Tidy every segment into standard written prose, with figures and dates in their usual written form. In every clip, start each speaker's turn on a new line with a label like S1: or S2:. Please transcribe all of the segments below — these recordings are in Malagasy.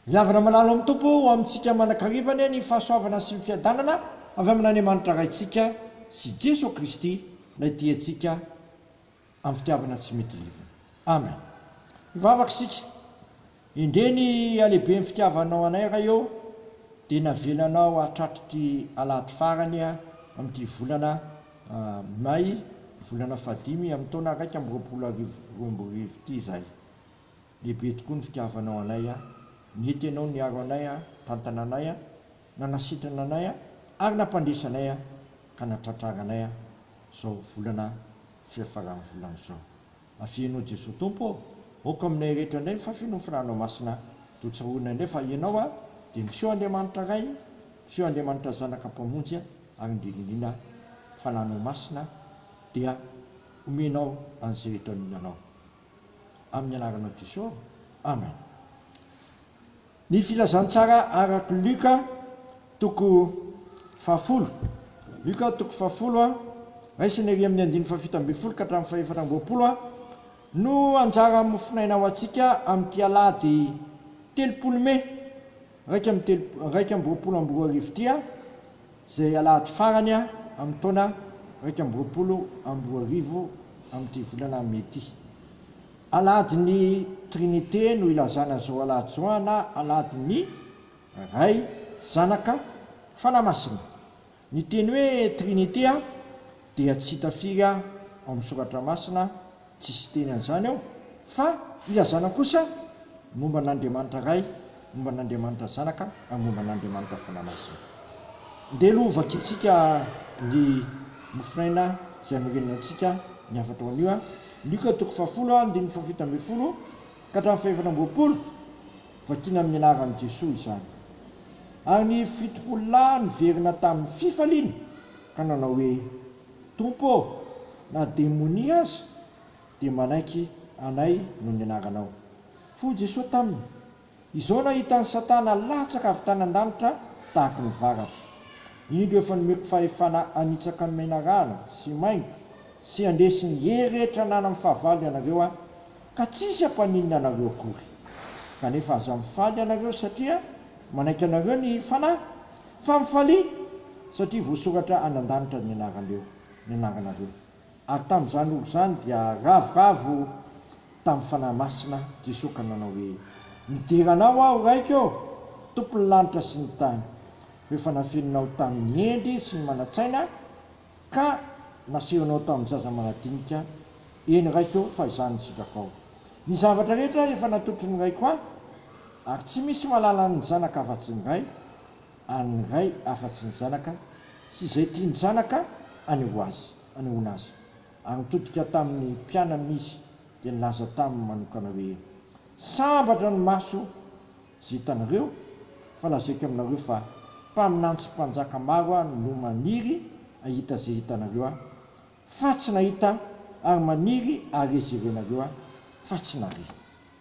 S1: Ry havana malala ao amin'ny Tompo, ho amintsika mandrakariva anie ny fahasoavana sy ny fiadanana avy amin'Andriamanitra Raintsika sy Jesoa Kristy, Ilay tia antsika amin'ny fitiavana tsy mety levona. Amen. Hivavaka isika. Endrey ny halehiben'ny fitiavanao anay Ray ô, dia navelanao hatratr'ity alahady farany amin'ity volana May, volana fahadimy amin'ny taona 2021 ity izahay. Lehibe tokoa ny fitiavanao anay a! Nety ianao niaro anay a, nitantana anay a, nanasitrana anay a, ary nampandresy anay a, ka natratraranay a, zao volana fiafaran'ny volana izao. Afenao Jesoa Tompo ô! Aoka aminay rehetra indray ny fahafenoan'ny Fanahinao Masina dia ho tsaroanay indray fa Ianao a, dia miseho Andriamanitra Ray, miseho Andriamanitra Zanaka Mpamonjy ary indrindra indrindra Fanahinao Masina dia omenao an'izay rehetra mino Anao. Amin'ny anaranao Jesoa. Amen. Ny filazantsara arak'i Luka toko fahafolo. Luka toko fahafolo a, raisina ery amin'ny andininy fahafito ambin'ny folo ka hatramin'ny fahefatra amby roapolo a, no anjara mofonaina ho antsika amin'ity alahady 30 mey 2021 ity a, izay alahady farany a amin'ny taona 2021 amin'ity volana mey ity. Alahadin'ny Trinite no ilazana izao alahady izao na alahadin'ny Ray, Zanaka, Fanahy Masina. Ny teny hoe Trinite dia tsy hita firy ao amin'ny Soratra Masina, tsisy teny an'izany ao, fa ilazana kosa momba an'Andriamanitra Ray, momba an'Andriamanitra Zanaka ary momba an'Andriamanitra Fanahy Masina. Ndeha aloha hovakintsika ny mofonaina izay anorenana antsika ny hafatra ho anio. Lioka toko fahafolo andininy fahafito ambin'ny folo ka hatramin'ny fahefatra amby roapolo, vakiana amin'ny anaran'i Jesoa izany. Ary ny 70 lahy niverina tamin'ny fifaliana ka nanao hoe, Tompo ô, na demonia aza dia manaiky anay noho ny anaranao. Fa hoy Jesoa taminy, Izao nahita an'i Satana latsaka avy tany an-danitra tahaky ny varatra. Indro efa nomeko fahefana hanitsaka ny menarana sy maingoka sy handresy ny hery rehetra ananan'ny fahavalo ianareo aho, ka tsy hisy hampaninona anareo akory. Kanefa aza mifaly ianareo satria manaiky anareo ny Fanahy, fa mifalia satria voasoratra any an-danitra ny anaraneo, ny anaranareo. Ary tamin'izany ora izany dia ravoravo tamin'ny Fanahy Masina Jesoa ka nanao hoe, Midera Anao aho, Raiko ô, Tompon'ny lanitra sy ny tany, fa efa nafeninao tamin'ny hendry sy ny manan-tsaina ka nasehonao tamin'ny zaza manadinika, eny, Raiko ô, fa izany ny sitrakao. Ny zavatra rehetra efa natolotry ny Raiko ahy, ary tsy misy mahalala ny Zanaka afa-tsy ny Ray, ary ny Ray afa-tsy ny Zanaka, sy izay tian'ny Zanaka anehoana azy. Ary nitodika tamin'ny mpianany izy dia nilaza taminy manokana hoe, Sambatra ny maso izay hitanareo, fa lazaiko aminareo fa mpaminany sy mpanjaka maro aho no maniry hahita izay hitanareo aho, fa tsy nahita, ary maniry hahare izay renareo aho, fa tsy nahare.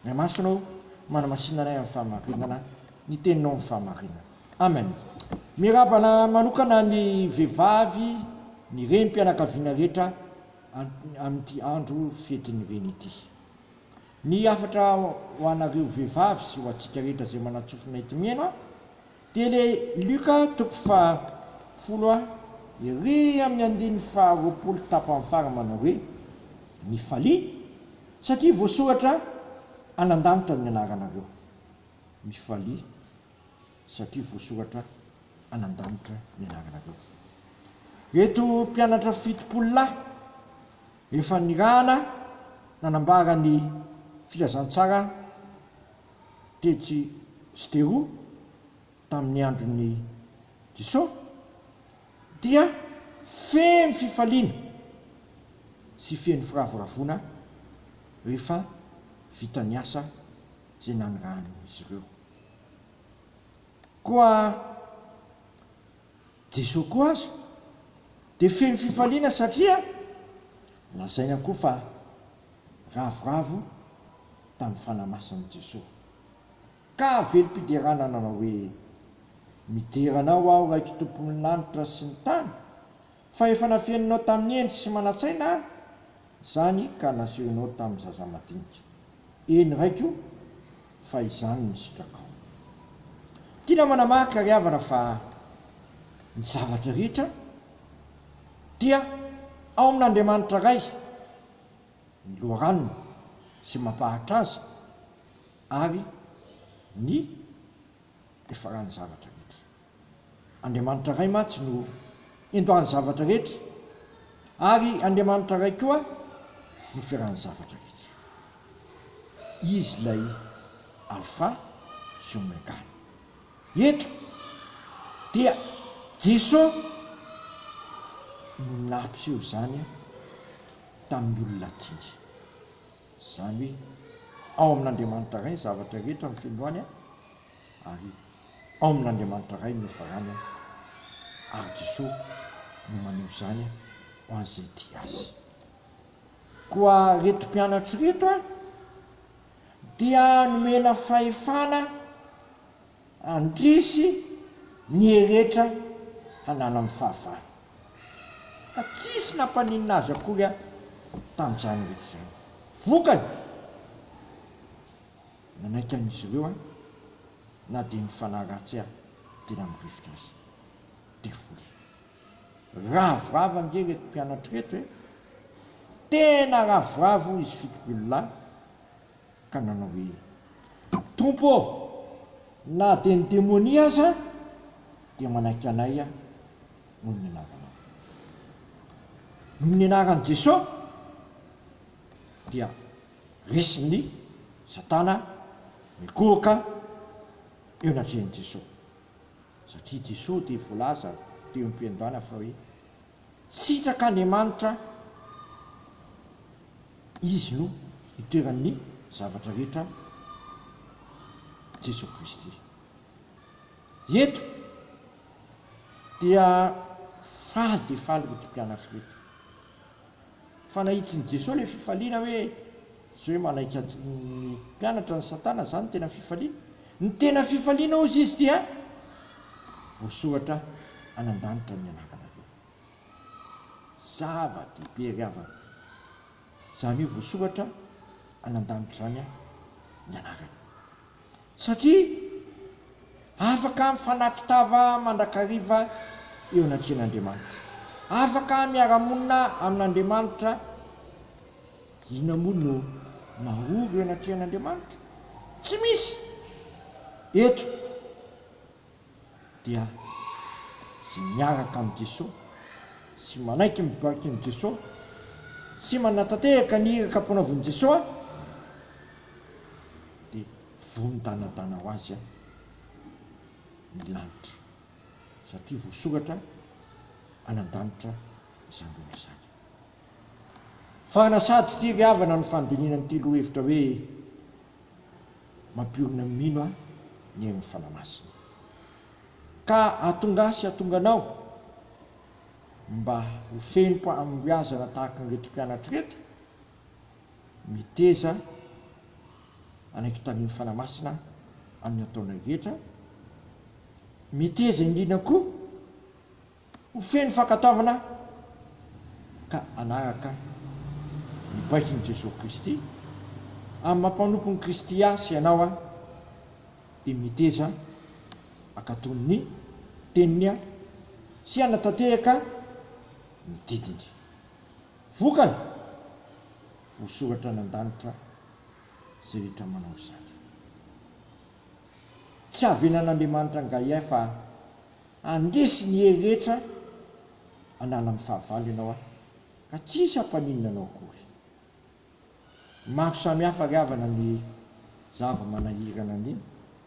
S1: Ray Masina ô, manamasina anay amin'ny fahamarinana, ny Teninao ny fahamarinana. Amen. Miarahaba manokana ny vehivavy, ny renim-pianakaviana rehetra amin'ity andro fetin'ny reny ity. Ny hafatra ho anareo vehivavy sy ho antsika rehetra izay manan-tsofina enti-miaina dia ilay Lioka toko faha-folo ery amin'ny andininy faha-20 tapany farany manao hoe, Mifalia satria voasoratra any an-danitra ny anaranareo. Mifalia satria voasoratra any an-danitra ny anaranareo. Ireto mpianatra 70 lahy efa nirahana nanambara ny filazantsara tetsy sy teroa tamin'ny andron'i Jesoa dia feno fifaliana sy feno firavoravoana rehefa vita ny asa izay nanirahan'izy ireo. Koa Jesoa koa aza dia feno fifaliana satria lazaina koa fa ravoravo tamin'ny Fanahy Masin'i Jesoa. Ka velom-piderana nanao hoe, Midera Anao aho Raiko Tompon'ny lanitra sy ny tany, fa efa nafeninao tamin'ny hendry sy manan-tsaina ahy izany ka nasehonao tamin'ny zaza madinika. Eny Raiko, fa izany no sitrakao. Tiana manamarika ry havana fa ny zavatra rehetra dia ao amin'Andriamanitra Ray ny loharanony sy mampaharitra azy ary ny fiafaran'ny zavatra rehetra. Andriamanitra Ray mantsy no indoan'ny zavatra rehetra ary Andriamanitra Ray koa no fiaran'ny zavatra rehetra. Izy ilay Alpha sy Omega. Eto dia Jeso no nampiseho izany tamin'ny olona tiany. Izany hoe ao amin'Andriamanitra Ray ny zavatra rehetra ny finoany ary ao amin'Andriamanitra Ray no niafarany ary Jesoa no maneho izany ho an'izay tia Azy. Koa ireto mpianatra ireto dia nomena fahefana handresy ny heretra hananan'ny fahavalo. Ka tsisy nampaninona azy akory tamin'izany rehetra izany. Vokany, nanaiky an'izy ireo na dia ny fanahy ratsy tena mirifotra aza. Devoly. Ravoravo ange ireto mpianatra ireto e! Tena ravoravo izy 70 lahy ka nanao hoe, Tompo ô, na dia ny demonia aza dia manaiky anay noho ny anaranao. Noho ny anaran'i Jesoa dia resin'ny Satana mikohoka eo anatrehan'i Jesoa. Satria Jesoa dia voalaza teo am-piandohana fa hoe sitrak'Andriamanitra Izy no itoeran'ny zavatra rehetra, Jesoa Kristy. Eto dia faly dia faly ireto mpianatra ireto. Fa nahitsin'i Jesoa ilay fifaliana hoe tsy hoe manaiky ny mpianatra ny satana izany no tena fifaliana. Ny tena fifaliana hozy izy dia voasoratra any an-danitra ny anaranareo. Zava-dehibe ry havana izany hoe voasoratra any an-danitra izany ny anarana. Satria afaka mifanatri-tava mandrakariva eo anatrehan'Andriamanitra. Afaka miara-monina amin'Andriamanitra. Inona moa no mahory eo anatrehan'Andriamanitra? Tsy misy! Eto dia izay miaraka amin'i Jesoa sy manaiky ny baikon'i Jesoa sy manatanteraka ny iraka ampanaovin'i Jesoa dia vonon-danadana ho azy ny lanitra satria voasoratra any an-danitra izany olona izany. Farana sady ity ry havana ny fandinihana an'ity lohahevitra hoe mampiorina ny mino ny herin'ny Fanahy Masina. Ka hahatonga ahy sy hahatonga anao mba ho feno fahombiazana tahaka an'ireto mpianatra ireto, Meteza hanaiky-tanin'ny Fanahy Masina amin'ny ataonay rehetra, meteza indrindra koa ho feno fankatoavana ka hanaraka ny baikon'i Jesoa Kristy, amin'ny maha mpanompon'i Kristy ahy sy ianao aho, dia meteza hankatò ny Teniny sy hanatanteraka ny didiny. Vokany, voasoratra any an-danitra izay rehetra manao izany. Tsy havelan'Andriamanitra angahiahy fa handresy ny hery rehetra hanala amin'ny fahavalo ianao ka tsy hisy hampaninona anao akory. Maro samihafa ry havana ny zava-manahirana ny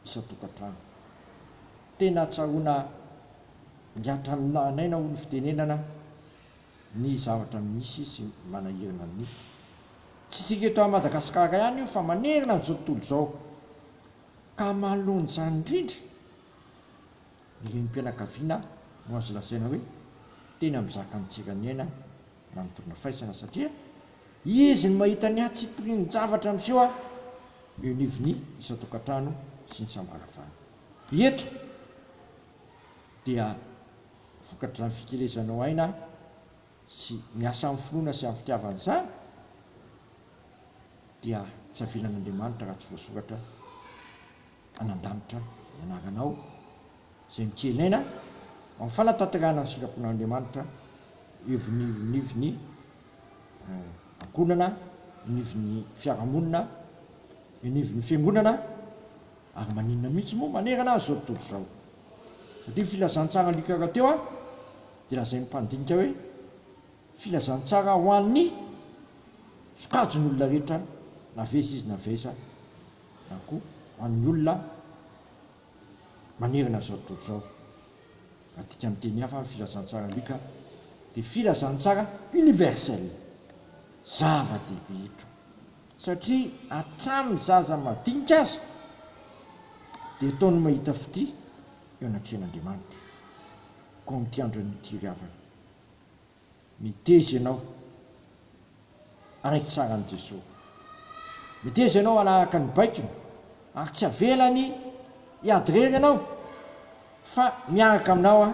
S1: isan-tokantrano. Tena tsaroana mihatra amin'aina hoy ny fitenenana ny zavatra misy sy manahirana ny Tsy tsika eto Madagasikara ihany io fa manerana an'izao tontolo izao. Ka manoloana izany indrindra, ny renim-pianakaviana no azo lazaina hoe tena mizaka ny tsiran'ny aina na ny tolona faisana satria izy no mahita ny hatsipirian-javatra miseho eo anivon'ny isan-tokantrano sy ny isam-baravarana. Eto dia Vokatr'izany fikelezanao aina sy miasa amin'ny finoana sy amin'ny fitiavana izany dia tsy avelan'Andriamanitra raha tsy voasoratra any an-danitra ny anaranao. Izay mikely aina amin'ny fanatanterahana ny sitrapon'Andriamanitra eo anivon'ny ankohonana, eo anivon'ny fiarahamonina, eo anivon'ny fiangonana, ary maninona mihitsy moa manerana an'izao tontolo izao. Satria ny filazantsara Lioka rahateo dia lazain'ny mpandinika hoe filazantsara ho an'ny sokajin'olona rehetra na avy aiza izy na avy aiza na koa ho an'ny olona manerana izao tontolo izao. Adika amin'ny teny hafa, ny filazantsara Lioka dia filazantsara universel, zava-dehibe eto satria hatramin'ny zaza madinika aza dia ataony mahita fitia eo anatrehan'Andriamanitra. Koa amin'ity andro anio ity ry havana, Meteza ianao hanaiky tsara an'i Jesoa. Meteza ianao hanaraka ny baikony ary tsy avelany hiady irery ianao fa miaraka aminao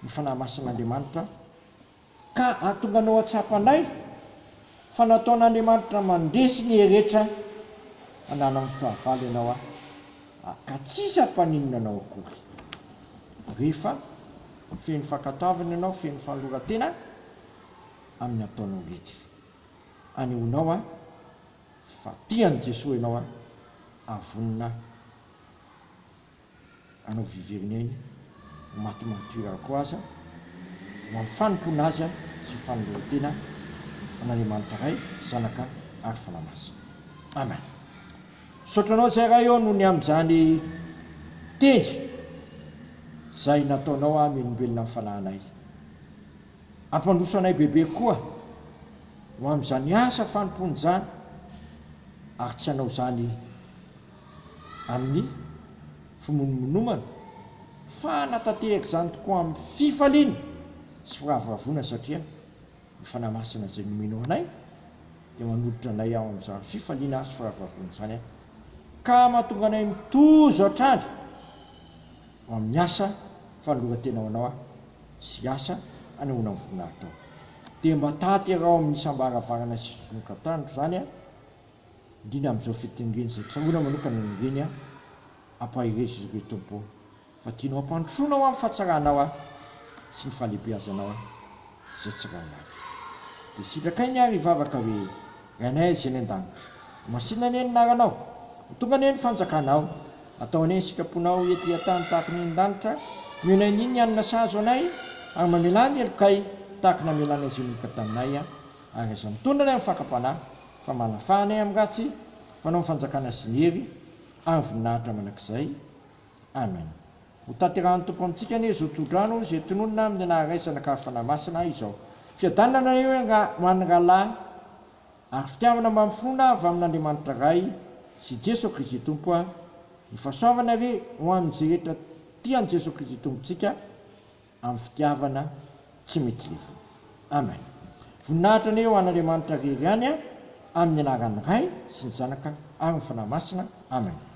S1: ny Fanahy Masin'Andriamanitra ka hahatonga anao hahatsapa anay fa nataon'Andriamanitra mandresy ny heretra ananan'ny fahavalo ianao ka tsisy hampaninona anao akory rehefa Feno fankatoavana ianao, feno fanoloran-tena amin'ny ataonao rehetra. Anehoanao ahy fa tia an'i Jesoa ianao ary vonona hanao viveriny ainy ho maty martyr koa aza ho amin'ny fanompoana Azy sy fanoloran-tena an'Andriamanitra Ray, Zanaka ary Fanahy Masina. Amen. Misaotra anao zay Ray ô noho ny amin'izany teny zay nataonao hamelombelona ny fanahinay. Ampandroso anay bebe koa ho amin'izany asa fanompoana izany ary tsy hanao izany amin'ny fimonomonomana fa hanatanteraka izany tokoa amin'ny fifaliana sy firavoravoana satria Ny Fanahy Masina izay nomenao anay dia manolotra anay ao amin'izany fifaliana sy firavoravoana izany ka mahatonga anay mitozo hatrany ho amin'ny asa fanoloran-tena ho Anao sy asa hanehoana ny voninahitrao. Dia mba tanteraho amin'ny isam-baravarana sy sinoka-tandro izany, indrindra amin'izao fetin'ny Reny izay tsaroana manokana ny Reny, ampaherezo izy ireo Tompo ô. Fa tianao hampandrosoana ho amin'ny fahatsaranao aho sy ny fahalehibeazanao aho izay tsirairay avy. Dia sitrakay ny ary hivavaka hoe, Rainay izay any an-danitra, ho masina anie ny anaranao, ho tonga anie ny fanjakanao, atao anie ny sitraponao ety an-tany tahaka ny any an-danitra, omeo anay ny ny hanina sahaza ho anay, ary mamelà ny helokay tahaka ny namelanay izay meloka taminay, ary aza mitondra anay amin'ny fakam-panahy, fa manafaha anay amin'ny ratsy, fa Anao ny fanjakana sy ny hery ary ny voninahitra mandrakizay. Amen. Ho tanterahan'ny Tompo amintsika anie izao tsodrano izay tononina amin'ny anaran'ny Ray Zanaka ary Fanahy Masina izao. Fiadanana anie ho an'ny rahalahy ary fitiavana mbamin'ny finoana avy amin'Andriamanitra Ray sy Jeso Kristy Tompo a. Ny fahasoavana re ho an'izay rehetra tia an'i Jeso Kristy Tompontsika amin'ny fitiavana tsy mety levona. Amen. Voninahitra anie ho an'Andriamanitra rery ihany a, amin'ny anaran'ny Ray sy ny Zanaka ary ny Fanahy Masina. Amen.